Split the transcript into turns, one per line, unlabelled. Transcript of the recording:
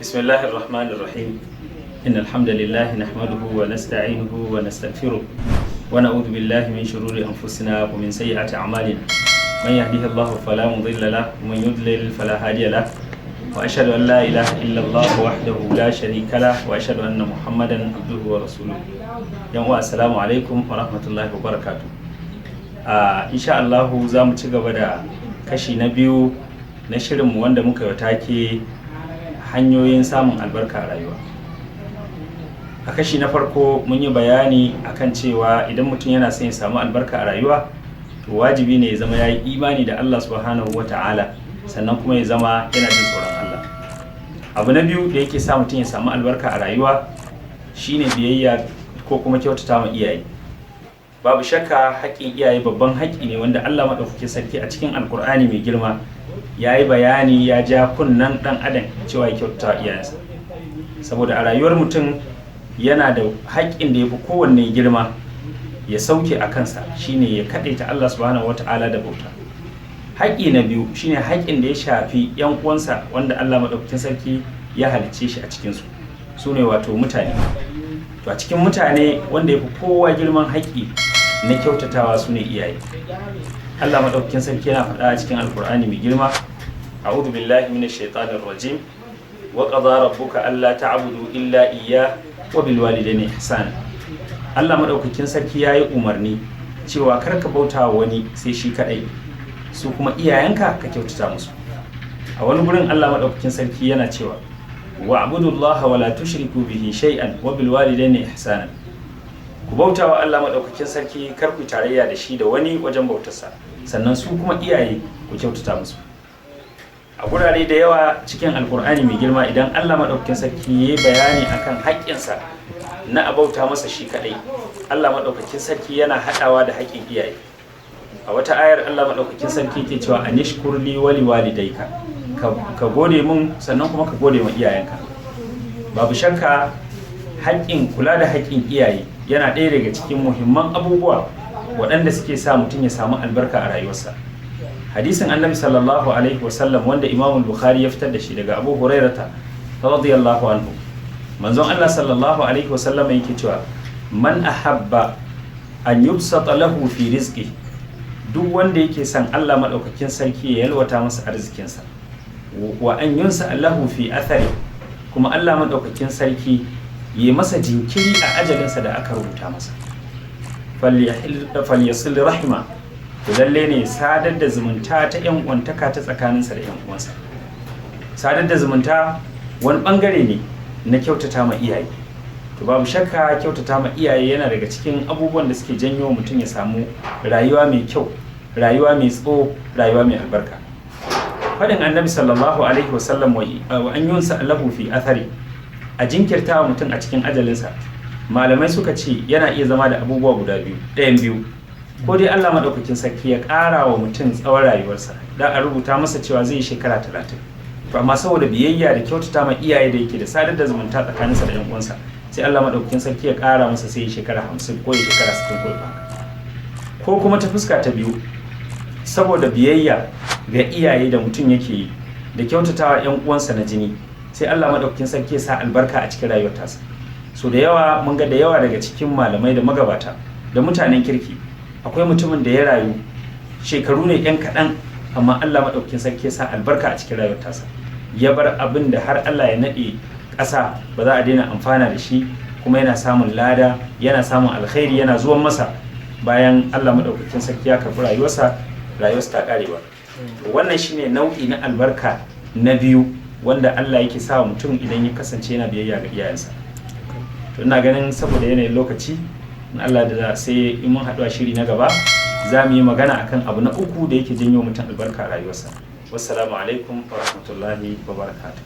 بسم الله الرحمن الرحيم. إن الحمد لله نحمده ونستعينه ونستغفره ونعوذ بالله من شرور أنفسنا ومن سيئات أعمالنا. من يهده الله فلا مضل له ومن يضلل فلا هادي له، وأشهد أن لا إله إلا الله وحده لا شريك له، وأشهد أن محمدا عبده ورسوله. Yan uwa، السلام عليكم ورحمة الله وبركاته. إن شاء الله za mu ci gaba da kashi na biyu na shirinmu wanda muka yi take "Hanyoyin samun albarka a rayuwa". A kashi na farko mun yi bayani akan cewa idan mutum yana son ya samu albarka a rayuwa, to wajibi ne ya zama ya yi imani da Allah سبحانه وتعالى، sannan kuma ya zama yana jin tsoron Allah. Abu na biyu da yake sa mutum ya samu albarka a rayuwa shine biyayya ko kuma kyautata ma iyaye. Babu shakka haƙƙin iyaye babban haƙƙi ne wanda Allah maɗaukakin sarki a cikin Alƙur'ani mai girma ya yi bayani, ya ja kunnen ɗan adam cewa ya kyautata iyayensa, saboda a rayuwar mutum yana da haƙƙin da ya fi kowanne girma ya sauke a kansa, shine ya kaɗaita Allah سبحانه وتعالى da bauta. Haƙƙi na biyu shine haƙƙin da ya shafi 'yan uwansa wanda Allah maɗaukakin sarki ya halicce shi a cikinsu, su ne wato mutane. To, a cikin mutane wanda ya fi kowa girman haƙƙi na kyautatawa su ne iyaye. Allah maɗaukakin sarki yana faɗa a cikin Alƙur'ani mai girma: أعوذ بالله من الشيطان الرجيم. وقضى ربك ألا تعبدوا إلا إياه وبالوالدين إحسانا. Allah maɗaukakin sarki ya yi umarni cewa kar ka bauta wa wani sai shi kaɗai, su kuma iyayenka ka kyautata musu. A wani gurin Allah maɗaukakin sarki yana cewa: واعبدوا الله ولا تشركوا به شيئا وبالوالدين إحسانا. Ku bauta wa Allah maɗaukakin sarki, kar ku tarayya da shi da wani wajen bautarsa, sannan su kuma iyaye ku kyautata musu. A gurare da yawa cikin Alkur'ani mai girma, idan Allah maɗaukakin sarki ya yi bayani akan haƙƙinsa na a bauta masa shi kaɗai, Allah maɗaukakin sarki yana haɗawa da haƙƙin iyaye. A wata ayar Allah maɗaukakin sarki ke cewa: أن اشكر لي ولوالديك، ka gode mun sannan kuma ka gode ma iyayenka. Babu shakka haƙƙin kula da haƙƙin iyaye yana ɗaya daga cikin muhimman abubuwa waɗanda suke sa mutum ya samu albarka a rayuwarsa. Hadisin Annabi صلى الله عليه وسلم wanda Imam Bukhari ya fitar da shi daga Abu Hurairata رضي الله عنه، manzon Allah صلى الله عليه وسلم yake cewa: من أحب أن يبسط له في رزقه، duk wanda yake son Allah madaukakin sarki ya yalwata masa arzikinsa، وأن ينسأ له في أثره، kuma Allah madaukakin sarki ya masa jinkiri a ajalinsa da aka rubuta masa، فليصل رحمه، to lalle ne sadar da zumunta ta yan uwantaka ta tsakaninsa da yan uwansa. Sadar da zumunta wani bangare ne na kyautata ma iyaye. To, babu shakka kyautata ma iyaye yana daga cikin abubuwan da suke janyo mutum ya samu rayuwa mai kyau, rayuwa mai tsawo, rayuwa mai albarka. Faɗin Annabi صلى الله عليه وسلم وأن ينسأ له في أثره، a jinkirta wa mutum a cikin ajalinsa, malamai suka ce yana iya zama da abubuwa guda biyu, ɗayan biyu: ko dai Allah maɗaukakin sarki ya ƙara wa mutum tsawon rayuwarsa, da a rubuta masa cewa zai yi shekara 30, to amma saboda biyayya da kyautata ma iyaye da yake da sadar da zumunta tsakaninsa da yan uwansa, sai Allah maɗaukakin sarki ya ƙara masa, sai ya shekara 50 ko ya shekara 60 ko ya haka. Ko kuma ta fuska ta biyu, saboda biyayya ga iyaye da mutum yake yi da kyautatawa yan uwansa na jini, sai Allah maɗaukakin sarki ya sa albarka a cikin rayuwar tasa. So da yawa mun ga da yawa daga cikin malamai da magabata da mutanen kirki, akwai mutumin da ya rayu shekaru ne yan kaɗan, amma Allah maɗaukakin sarki ya sa albarka a cikin rayuwar tasa, ya bar abin da har Allah ya naɗe ƙasa ba za a daina amfana da shi, kuma yana samun lada, yana samun alkhairi, yana zuwan masa bayan Allah maɗaukakin sarki ya karɓi rayuwarsa, rayuwarsa ta ƙarewa. Wannan shine nau'i na albarka na biyu wanda Allah yake sa wa mutum idan ya kasance yana biyayya ga iyayensa. To, ina ganin saboda yanayin lokaci, in Allah da sai in mun haɗu a shiri na gaba za mu yi magana akan abu na uku da yake janyo mutum albarka a rayuwarsa. والسلام عليكم ورحمة الله وبركاته.